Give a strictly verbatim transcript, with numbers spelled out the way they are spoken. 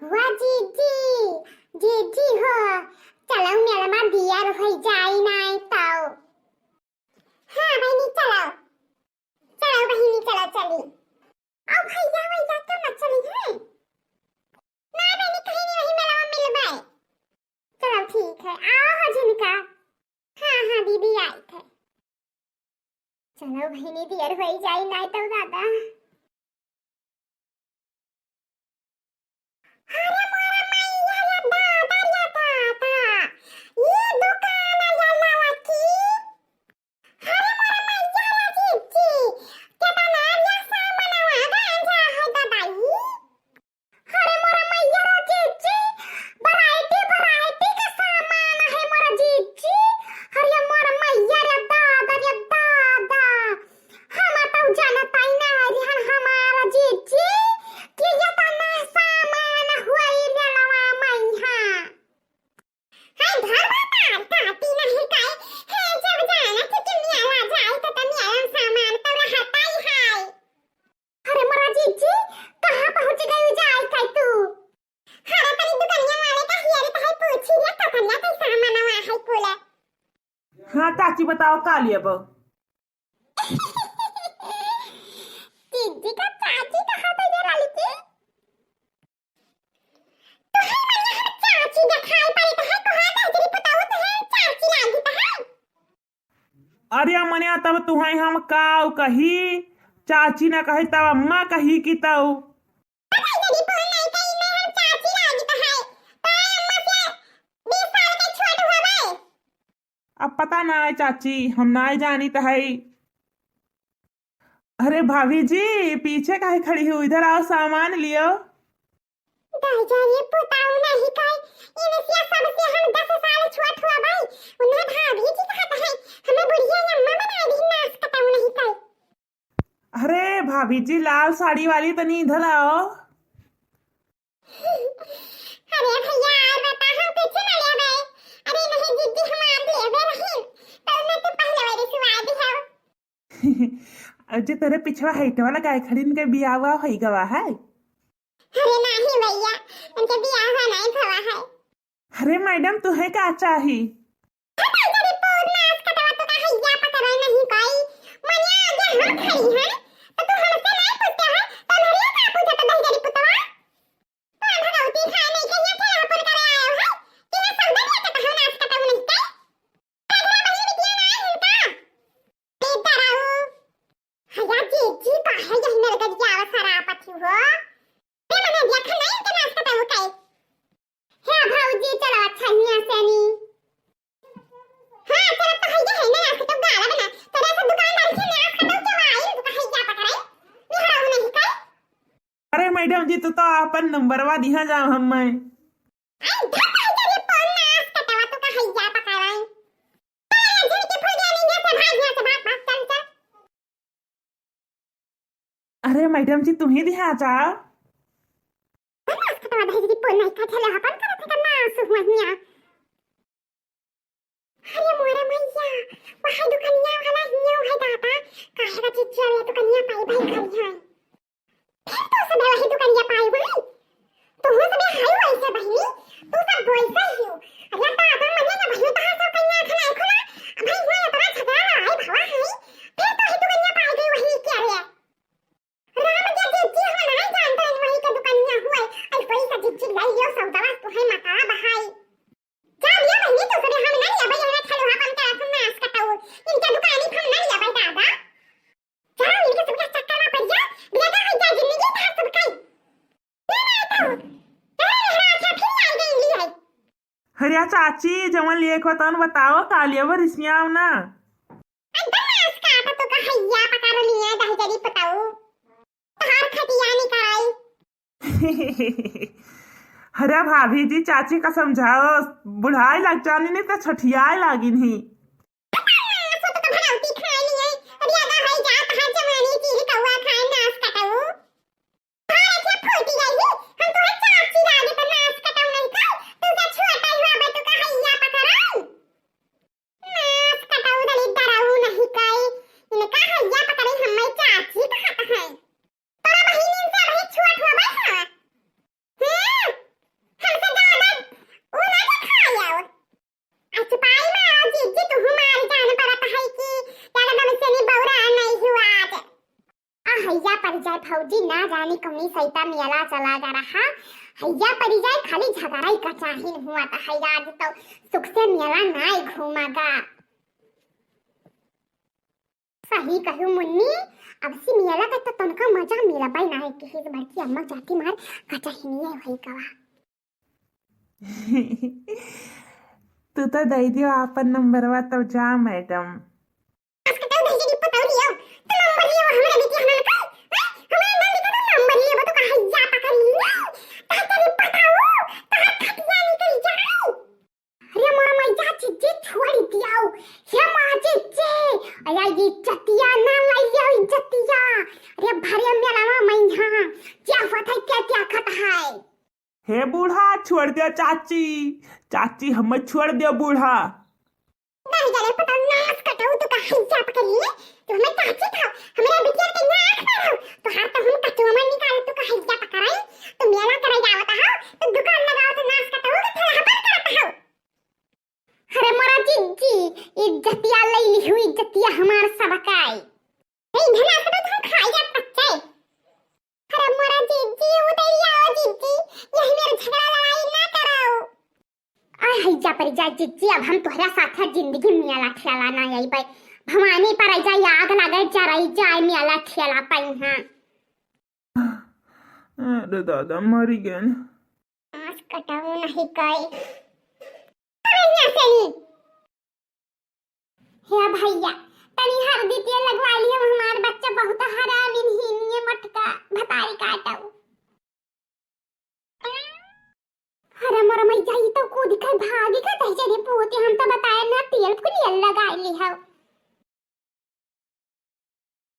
वाह जीजी, जीजी हो, चलो मेलमा दियर होइ जाई नाई तउ। हाँ बहिनी, चलो, चलो बहिनी, चलो चली। अउ भैया, भैया तो न चली है। ना बहिनी, कहीं नहीं, वही मेलवा मिलबे। चलो ठीक है, आओ हो झिनका। हाँ, हाँ दीदी, आई थे। चलो बहिनी, दियर होइ जाई नाई तउ दादा। अरे मोरा मैया रे दादा रे दादा, ई दुकान रे लड़की। अरे मोरा मैया रे जीजी, केतना रे सामानवा गांजा है दादा ई। अरे मोरा मैया रे जीजी, variety variety के सामान है मोरा जीजी। अरे मोरा मैया रे दादा रे दादा, हम तो जानत ही ना रहन हमारा जीजी कि एतना सामान होई मेलवा मइहाँ। हाय धर बतार काटी नहीं काई, है जब जानत कि मेला जाई तो, तो मेला सामान तो रहता ही है। अरे मोरा जीजी, कहाँ पहुँच गई जाई काई तू? अरे तनी दुकनिया वाले का हियरी तो है पूछी रे, तो कनिया कैसा मनवा है कुला। हाँ चाची, बताओ का लेबो? जीजी का चाची कहा तो ये लड़की। तो है मने हम चाची दिखाई पड़ी तो है, तो है दहिजरी पुताऊ तो है चाची लागी तो है। अरे मने तब तुहई हम काउ कही, चाची ना कही तब अम्मा कही कि तउ। पता ही नहीं कौन नहीं कही, मैं हम चाची लागी तो है, तो है अम्मा से बीस साल के छोट हुआ भाई। अब पता ना है चाची, हम ना जानी त है। अरे भाभी जी, पीछे काहे खड़ी हो, इधर आओ, सामान लियो। दहिजरी पुताऊ नहीं काई, इनसिया सबसे हम दस साल छोट हुआ भाई, उन्हें भाभी जी कहत है, हमें बुढ़िया अम्मा बना दी, नास कटाऊ नहीं काई। अरे भाभी जी, लाल साड़ी वाली तनी इधर आओ। अरे भैया, और बता, हम कुछ ना लेबे। अरे नहीं जीजी, हम आप लेबे नहीं, तो मैं तो पहले वाली सुआ दी है। और जो तेरे पिछवा हाइट वाला गाय खड़ी, इनके बियाह हुआ होई गवा है? अरे नहीं भैया, इनके बियाह हुआ नहीं भवा है। अरे मैडम, तुहे का चाही? हटा जरी पूर नास कटवा, तो का हैया पकड़े नहीं कोई। मने आगे हम खड़ी हैं, तो तू हमसे नहीं पूछते है, तो मेरे का पूछे तो दहिजरी पुतवा? कौन भगवती खाए नहीं के ये ठेला पर करे आए हो, कि ये सौदा नहीं करता हो, नास कटवा नहीं के? तेरा बहिनी बिटिया ना है इनका। ए डराऊ। हया जीजी, काहे यही नरगरिया सरापत हो? ते मने देखा नहीं इनके नास कटाऊ काई। हे भौजी, चलो अच्छा हियां से नी। हाँ, चलो तो हइया है ना, नास कटाऊ गाला बना। तेरे से दुकानदार के नास कटाऊ के वाई, तू का हैया पकड़ाई? निहराऊ नहीं काई? अरे मैडम जी, तू तो आपन नंबरवा दिहा जाओ हम्मे। आई धर भाई तेरे पर नास कटावा, तू का हैया पकड़ाई। अरे जिनके फुल गया नहीं, यहाँ से भाग, यहाँ से भाग, भाग, चल, चल। अरे मैडम जी, तुही दिहा जा। अरे नास कटावा भाई जी, पोल नहीं का झले अपन करत है, नास हुआ हिया। अरे मोरे मैया, वही दुकनिया वाला हियो है दादा, काहे का चीज चले दुकनिया पाई भाई घर है। फिर तो सब वही दुकनिया पाई हुई। तू सब हाई वैसे बहिनी, तू सब वैसे ही हो। अरे दादा, मने ना बहिनी, तहां सब कन्या खना खोला। अब भाई हुआ इतना झगड़ा लड़ाई भवा है, फिर तो ही दुकनिया पाई गई वही क्या रे? राम के जीजी हम नहीं जानते हैं वही के दुकनिया हुए। आई कोई सा जीजी लाई लियो सौदावा, तू है मका बहाई। जा लियो बहिनी, तू सब हम ना लिया भाई, यहाँ ठलुहा बन के रखम नास कटाऊ। इनके दुकानी पर हम ना लिया भाई दादा। जा इनके सबका चक्कर में पड़ जा, बेटा है जा जिंदगी था सब कई। ये ना तो तेरे यहाँ अच्छा फिर आ गई ली है। अरे चाची, जवन लिए को तन बताओ, का लिए बरिसियाओ ना। अंदर नास काटा तो का हैया पकड़ लिया, दहिजरी पुताऊ। तहार खटिया नहीं कराई। अरे भाभी जी, चाची का समझाओ, बुढ़ाई लग जानी नहीं तो छठियाए लागिन ही। नास तो का भगवती खाए लिए, अरे आगा है जा, तहार जवानी चीर कौआ खाए नास कटाऊ। अरे क्या फूटी गई ही, हम तोहरे चाची लागे तो नास कटाऊ नहीं का, तू का छोटा ही बाबा, तू का हैया पकड़ाई। नास कटाऊ दली डराऊ नहीं काई, इनका हैया पकड़े हम्मे चाची कहत है। तोरा बहिनी से अभी छोट हो भाई हाँ। हम्म, भौजी ना जानी कौनी सैता मेला चला गा रहा। हैया परी जाए, खाली झगड़ा ही का चाहिन हुआ त है, आज तो सुख से मेला नाई घूमा गा। सही कहू मुन्नी, अब सी मेला का तो तनका मजा मिला पाई ना है, किसी बड़की अम्मा जाती मार कचहिनिये होई गवा। तू तो दे दियो आपन नंबरवा, तब जा मैडम। आज के तो भेजे की पता लियो, तो नंबर लियो हमरा बेटी हमन का, हैं? हमरा नंद का तो नंबर लियो, तो कहाँ जा पकड़ लियो? ताते भी पता हो, तो हाथ खटिया निकल जाई। अरे मोर मैया जिज्जी छोड़ दियाओ, हे माँ जिज्जी, अरे ये इज्जतिया ना लाइयो इज्जतिया, अरे भरे मेला में मैया, क्या हुआ था, क्या क्या खत है? हे बूढ़ा, छोड़ दे चाची, चाची हमें छोड़ दे बूढ़ा। नहीं जाने पता नास कटाऊ तो का हिजाब करिए, तो हमें चाची था, हमारे बिटिया के नाक मारो, तो हाथ तो हम कचुआ में निकाल तो का हिजाब कराई, तो मेला करे जावत हो, तो दुकान लगाओ तो नास कटाऊ तो थोड़ा हबर करत हो। अरे मोरा जिज्जी, इज्जतिया लई लिहू, इज्जतिया हमार सबकाई। ए, इधर आ के तो हम खाई जात कच्चे। अरे मोरा जिज्जी, उधर ही आओ जिज्जी, यही मेरे झगड़ा लड़ाई ना कराओ। आय है जा परी जा जिज्जी, अब हम तोहरा साथे जिंदगी में मेला ठेला ना अइबै। भवानी पर जा आग लगे, जरई जाए मेला ठेला पइहाँ। अरे दादा, मरी गए। आज कटाऊ नहीं कई। अरे यहाँ से नहीं। हे भैया, तनी हरदी तेल लगवा लियो, हमार बच्चा बहुत हरामी नहीं, ये मटका भतारी काटऊ। अरे मोर मैया, ई तो कूद के भागी के तही चली पूते, हम तो बताए ना, तेल फुलियल लगा ली है।